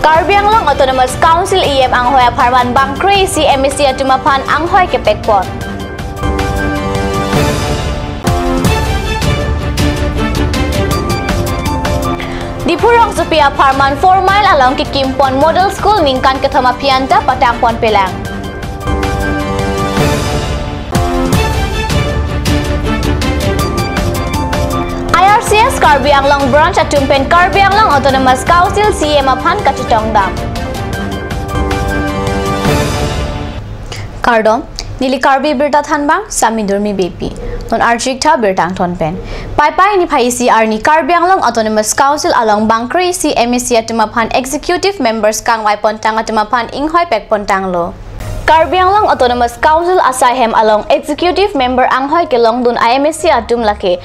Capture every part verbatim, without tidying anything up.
Karbi Anglong Autonomous Council E M anghoi apharman bangkre isi M A C atum aphan anghoi kepekpon. Diphu rongsopi apharman four mile along kekimpon model school ningkan kethom aphi anta patangponpelang. I R C S Karbi Anglong branch atum pen Karbi Anglong Autonomous Council C E M aphan kachetongdam. Kardom, neli Karbi Birta thanbang, Sami Durmi Beypi. Non archik tha birta angthon pen. Paipai niphai isi arni Karbi Anglong Autonomous Council along bangkre isi M A C atum aphan executive members kangvaipontang atum aphan inghoi pekpontanglo. Karbi Anglong Autonomous Council asaihem along executive member anghoi kelongdun a M A C atum lake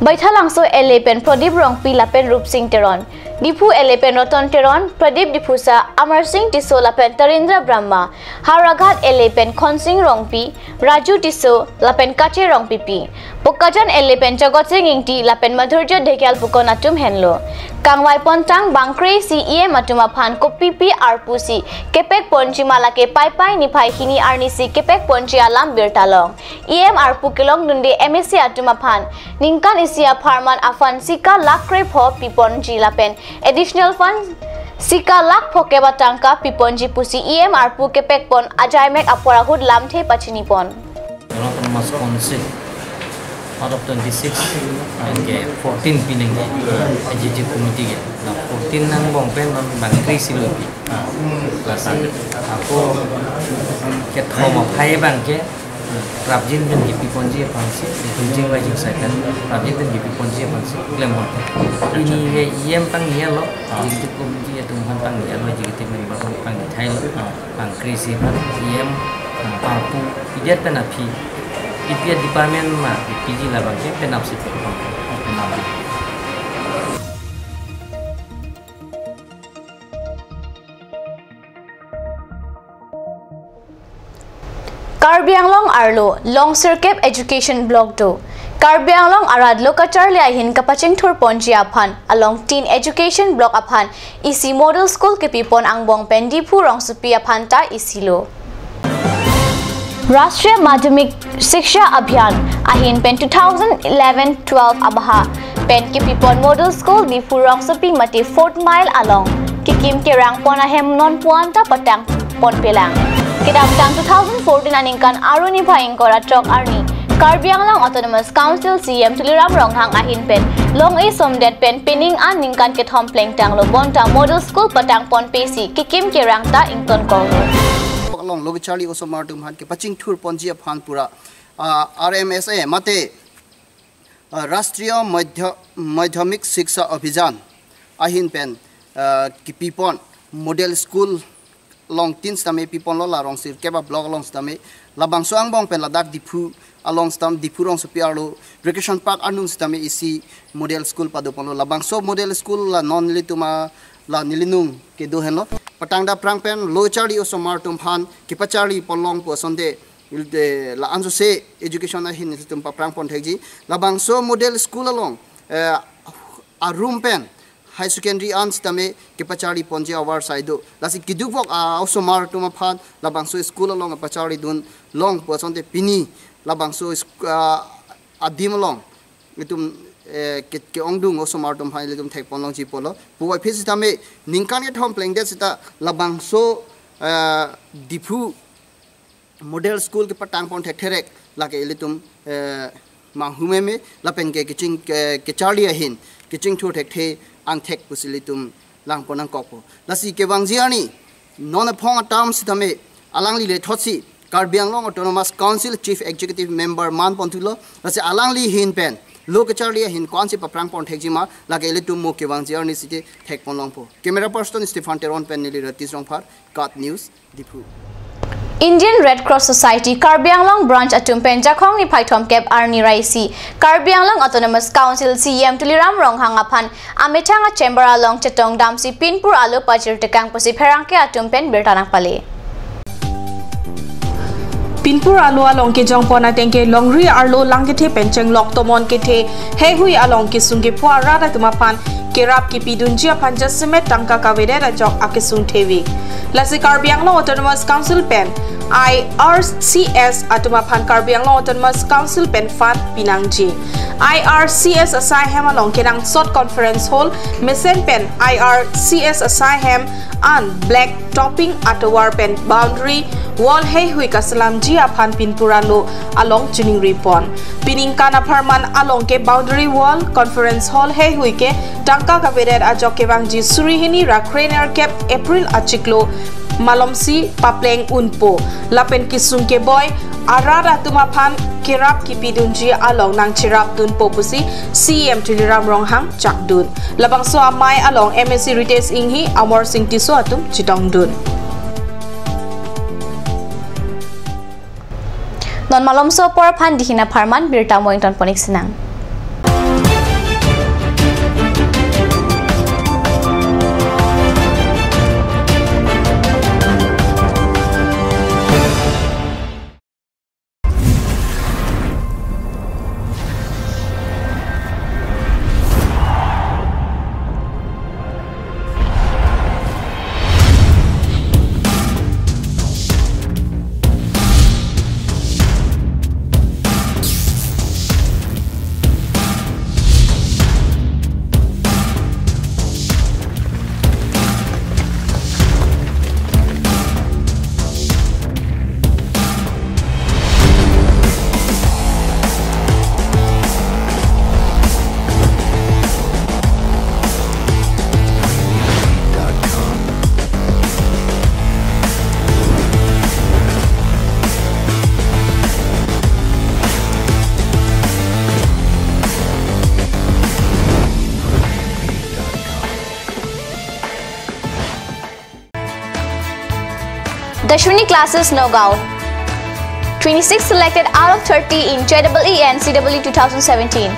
Baithalangso L A pen Pradip Rongpi lapen Rupsing Teron, Diphu L A pen Roton Teron, Pradip Diphusa, Amar Sing Tisso lapen Tarindra Brahma, Howraghat L A pen Khonsing Rongpi, Raju Tisso lapen Kache Rongpipi, Bokajan L A pen Jagat Sing Ingti lapen Madhurjya Dhekial pukon atum henlo. Kangvaipontang bangkre isi E M atum aphan kopipi arpu si kepekponji ma lake Paipai niphai hini arni si kepekponji alam birta long. E M arpu kelongdunde M A C atum aphan ningkan isi apharman a fund sika lakh krepho piponji lapen additional fund sika lakh phokep atangka piponji pusi E M arpu kepekpon ajaimek apor ahut lamthe pachinipon. Autonomous Council out of twenty-six anke fourteen pinangji Executive Committee ke. Na fourteen angbong pen non bangkre isi lo pi. Lasi ako kethom aphai abangke prapjin pen kipiponji aphansi, jing vai jing sai pen prapjin pen kipiponji aphansi klem bon. Pini ke E M tang E M lo, Executive Committee atum aphan tang E M lo, executive member aphan tang E M lo, bangkre isi aphan E M arpu pidet pen aphi, P P A department ma P G labangke penap si pekpon, penap. Karbi Anglong arlo long sirkep education block do. Karbi Anglong arat lo kacharli ahin kapachingthurponji aphan along tin education block aphan isi model school kepipon angbong pen Diphu rongsopi aphan ta isi lo. Rashtriya Madhyamik Shiksha Abhiyan ahin pen two thousand eleven twelve abaha pen kepipon model school Diphu rongsopi mate Fourth Mile along kekim kerangpon ahem non puan ta patangponpelang. Kedamtang two thousand fourteen aningkan Arni phai ingkoi ra throk arni Karbi Anglong Autonomous Council C E M Tuliram Ronghang ahin pen long-e somdet pen pining an ningkan kethom plengtanglo bonta model school patangponpe si kekim kerang ta ingtonkoklo. Along lo kacharli osomar atum aphan kepachingthurponji aphan pura, ah, R M S A mate, ah, Rashtriya Madhya-, Madhyamik Shiksha Abhiyan ahin pen, ah, kepipon model school along tin sitame piponlo, la rong sirkep ablock along sitame. Labangso angbong pen ladak Diphu along sitame, Diphu rongsopi arlo Recreation Park anung sitame isi model school padoponlo. Labangso model school la non nelitum a la nelinung kedo henlo. Patangdapprang pen lo kacharli osomar atum aphan kepacharlipon long pu asonte, il de la anso se education ahin nelitum paphrangpon thekji. Labangso model school along, eh, a room pen high secondary an sitame kepacharliponji avarsai do. Lasi keduk vok a osomar atum aphan labangso school along pacharlidun long pu asonte pini labangso sk-, ah, adim along itum, eh, ke, ke-ongdung osomar atum aphan ilitum thekpon longji pulo. Puvoiphit sitame ningkan kethom plengdet sita labangso, eh, Diphu model school kepatangpon thekthe rek lake ilitum, eh, manghumeme lapen ke keching, ke, kecharli ahin kechingthur thekthe angthek pusi ilitum langpon nangkokpo. Lasi kevangji arni non aphong atam sitame alangli lethotsi Karbi Anglong Autonomous Council Chief Executive Member manponthulo. Lasi alangli ahin pen lo kacharli ahin ko-ansi paphrangpon thekji ma lake ilitum mo kevangji arni site thekpon longpo. Camera person Stephen Teron pen neli Ratish Rongphar, KAT News, Diphu. Indian Red Cross Society Karbi Anglong Branch atum pen Jakhong niphai thomkep arni ra isi Karbi Anglong Autonomous Council C E M Tuliram Ronghang aphan amethang a chamber along chetongdamsi pinpur alo pajirtekang pusi pherangke atum pen birta nangpale. Pura lo along kejongpon ateng ke longri arlo lang kethe pen chenglok tomon kethe heihui along kesung kepho arat atum aphan kerap kepidunji aphan jasemet tangka kavedet ajok akesung thevik. Lasi Karbi Anglong Autonomous Council pen I R C S atum aphan Karbi Anglong Autonomous Council pen fund pinangji. I R C S asai hem along kenangsot conference hall mesen pen I R C S asai hem an black topping atovar pen boundary wall heihui kaselamji aphan pinpura lo along chiningripon. Piningkan apharman along ke boundary wall, conference hall heihui ke tangka kavedet ajok kevangji suri hini ra krenerkep April achiklo malomsi papleng unpo. Lapen kesung keboi arat atum aphan kerap kepidunji along nangcherap dunpo pusi C E M Tuliram Ronghang chakdun. Labangso amei along M A C Ritesh Enghi, Amar Singh Tisso atum chetongdun. Non malomso apor aphan dihin apharman birta mo ingtonpon-ik sinang. Dashwini Classes Nagaon. Twenty-six selected out of thirty in J E E and C E E two thousand seventeen.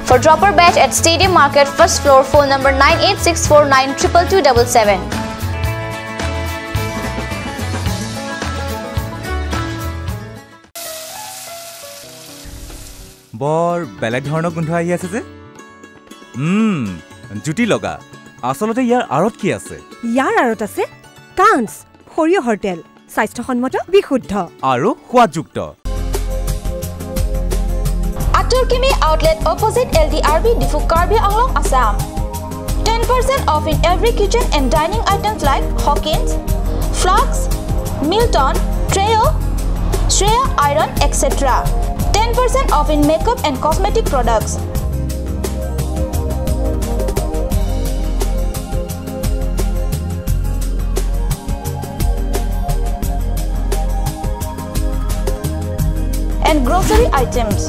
For dropper batch at Stadium Market, first floor, phone number nine eight six four nine triple two double seven. বৰ বেলেগ ধৰণৰ গোন্ধ আহি আছে যে। উম, জুতি লগা। আচলতে ইয়াৰ আঁৰত কি আছে? ইয়াৰ আঁৰত আছে কাঞ্চ, সৰিয়হৰ তেল, স্বাস্থ্যসন্মত, বিশুদ্ধ। আৰু সোৱাদযুক্ত। Atur Kimi Outlet, opposite L D R B, Diphu, Karbi Anglong, Assam. Ten percent off in every kitchen and dining items like Hawkins, Flux, Milton, Trio, Shreya Iron, et cetera. Ten percent off in makeup and cosmetic products. And grocery items.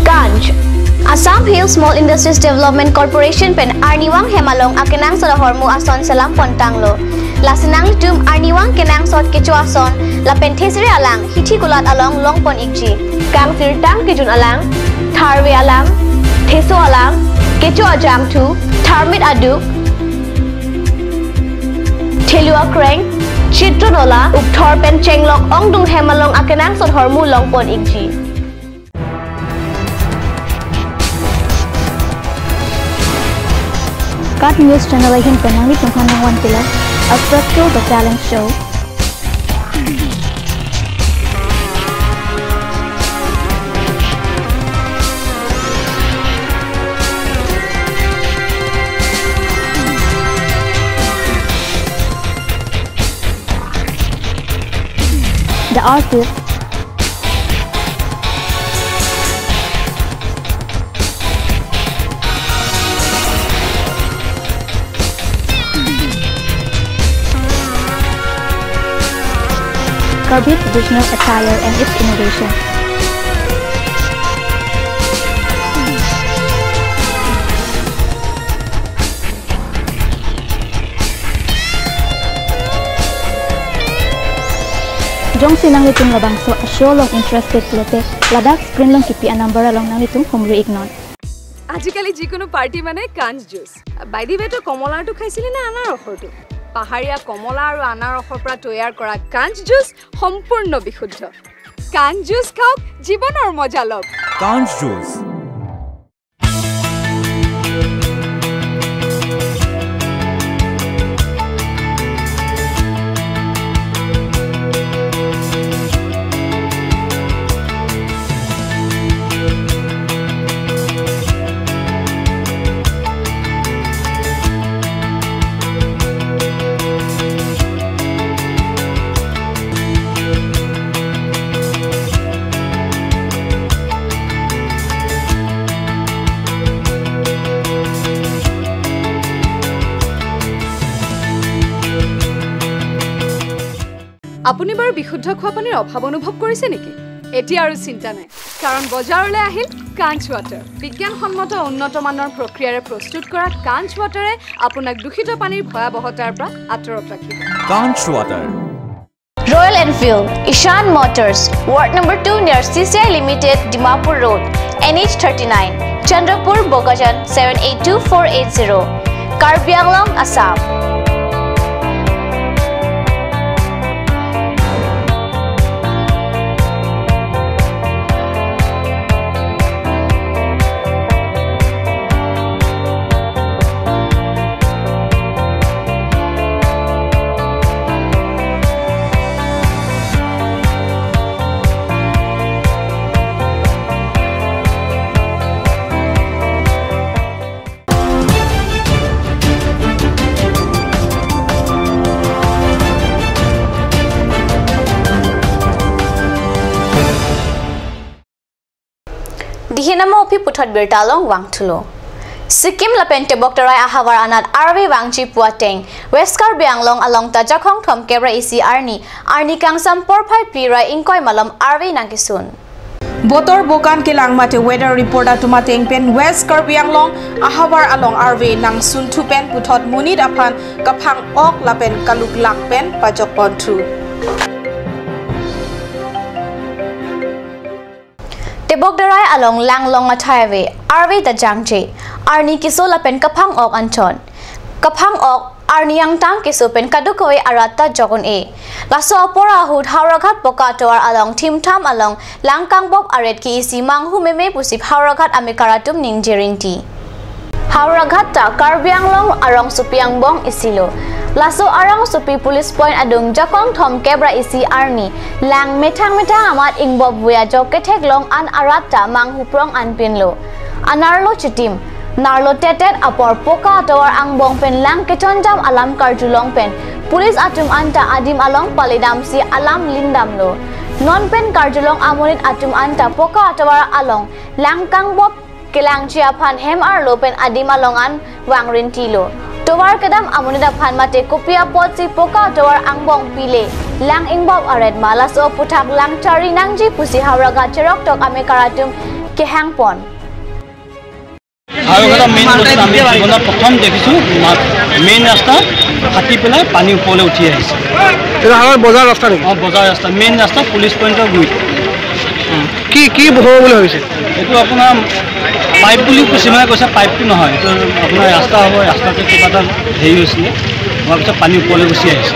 Ganj. Assam Hill Small Industries Development Corporation pen arnivang hem along akenangsot ahormu ason selam pontanglo. Lasi nanglitum arnivang kenangsot kecho ason lapen thesere alang hithi kulat along longpon-ikji. Kangsirtang kejun alang, tharve alang, theso alang, kecho ajangthu, tharmit aduk, thelu akreng, chitro nola, ukthor pen chenglok ongdung hem along akenangsot ahormu longpon-ikji. KAT News Channel ahin pen nanglitum aphan nangvan pila Astro Show, The Talent Show. The Artist. Karbi traditional attire and its innovation. Jongsi nanglitum labangso a-show along interested pulote, ladak screen along kipi a-number along nanglitum humri iknon. আজিকালি যিকোনো পাৰ্টি মানে কাঞ্চ juice. By the ৱে, তই কমলাৰটো খাইছিলি নে আনাৰসৰটো? পাহাৰীয়া কমলা আৰু আনাৰসৰ পৰা তৈয়াৰ কৰা কাঞ্চ জুচ সম্পূৰ্ণ বিশুদ্ধ। কাঞ্চ জুচ খাওক, জীৱনৰ মজা লওক। কাঞ্চ জুচ। আপুনি বাৰু বিশুদ্ধ খোৱা পানীৰ অভাৱ অনুভৱ কৰিছে নেকি? এতিয়া আৰু চিন্তা নাই, কাৰণ বজাৰলৈ আহিল কাঞ্চ ৱাটাৰ। বিজ্ঞানসন্মত উন্নত মানৰ প্ৰক্ৰিয়াৰে প্ৰস্তুত কৰা কাঞ্চ ৱাটাৰে আপোনাক দূষিত পানীৰ ভয়াৱহতাৰ পৰা আঁতৰত ৰাখিব। কাঞ্চ water. Royal Enfield, Ishan Motors, Ward number two near C C I Limited, Dimapur Road, N H thirty-nine, Chandrapur, Bokajan, seven eight two four eight zero, Karbi Anglong, Assam. Dihinama uphi puthot birta along vangthulo. Sikkim lapen Tebok Terai ahavar anat arve vangji pu ateng West Karbi Anglong along ta Jakhong thomkep ra isi arni, arni kangsam porphai phli ra ingkoi malom arve nangkesun. Botor bokan kelang mate weather report atum ateng pen West Karbi Anglong ahavar along arve nangsunthu pen puthot monit aphan kaphang-ok lapen kaluklak pen pajok ponthu. Tebok Terai along langlong athai ave, arve ta jangje, arni keso lapen kaphang-ok anchot. Kaphang-ok arni angtang keso pen kadokave arat ta jok un-e. Laso apor ahut Howraghat Poka atovar along thimtham along lang kangbop aret ke isi manghu meme pusi Howraghat amekar atum ningje rinti. Howraghat ta Karbi Anglong arongsopi angbong isi lo. Laso arongsopi police point adung Jakhong thomkep ra isi arni lang methang methang amat ingbop via jok ketheklong an arat ta manghu prong anpin lo. Anerlo chitim, nerlo tetet apor Poka atovar angbong pen lang kechonjam alam karjulong pen police atum anta adim along paledamsi alam lindam lo. Non pen karjulong amonit atum anta Poka atovar along lang kangbop kelangji aphan hem arlo pen adim along an vang rinti lo. Tovar kedam amonit aphan mate kopi apotsi Poka atovar angbong pile lang ingbop aret ma, laso aputhak lang chari nangji pusi Howraghat cheroktok amekar atum kehang pon. আৰু এটা মেইন ৰাস্তা আমি জীৱনত প্ৰথম দেখিছোঁ, মা-, মেইন ৰাস্তা ফাটি পেলাই পানী ওপৰলৈ উঠি আহিছে। এইটো আমাৰ বজাৰ ৰাস্তা নেকি? অ, বজাৰ ৰাস্তা, মেইন ৰাস্তা পুলিচ পইণ্টৰ গুৰিত। কি, কি হ'ব বুলি ভাবিছে? এইটো আপোনাৰ পাইপ বুলি কিছুমানে কৈছে, পাইপটো নহয়, এইটো আপোনাৰ ৰাস্তা হ'ব, ৰাস্তাটো কিবা এটা হেৰি হৈছিলে, হোৱাৰ পিছত পানী ওপৰলৈ গুচি আহিছে।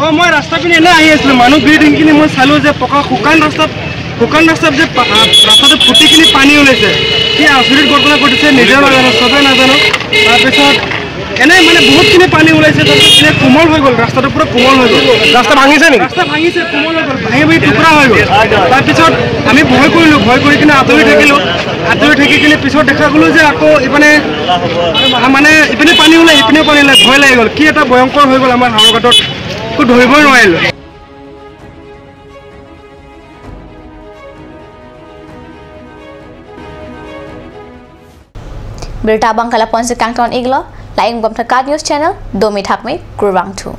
অ, মই ৰাস্তা পিনে এনে আহি আছিলোঁ, মানুহ ভিৰ দেখি কিনে মই চালোঁ যে পকা শুকান ৰাস্তাত শুকান ৰাস্তাত যে পা-, আ, ৰাস্তাটো ফুটি কিনি পানী ওলাইছে। কি আচৰিত ঘটনা ঘটিছে, নিজেও নাজানো, চবেই নাজানো। তাৰপিছত এনে মানে বহুতখিনি পানী ওলাইছে, তাৰপিছত এনে কোমল হৈ গ'ল, ৰাস্তাটো পুৰা কোমল হৈ গ'ল। ৰাস্তা ভাঙিছে নেকি? ৰাস্তা ভাঙিছে, কোমল হৈ গ'ল, ভাঙি ভাঙি টুকুৰা হৈ গ'ল। তাৰপিছত আমি ভয় কৰিলোঁ, ভয় কৰি কিনে আঁতৰি থাকিলোঁ। আঁতৰি থাকি কিনে পিছত দেখা গ'লো যে আকৌ ইপিনে, আ, মানে ইপিনে পানী ওলাই, ইপিনেও পানী ওলাই, ভয় লাগি গ'ল। কি এটা ভয়ংকৰ হৈ গ'ল আমাৰ হাওৰঘাটত, একো ধৰিবই নোৱাৰিলোঁ। Birta abang ke lapu-ansi kangton-iklo, la-ingbom thakthak news channel, domi thakmi, kurvangthu.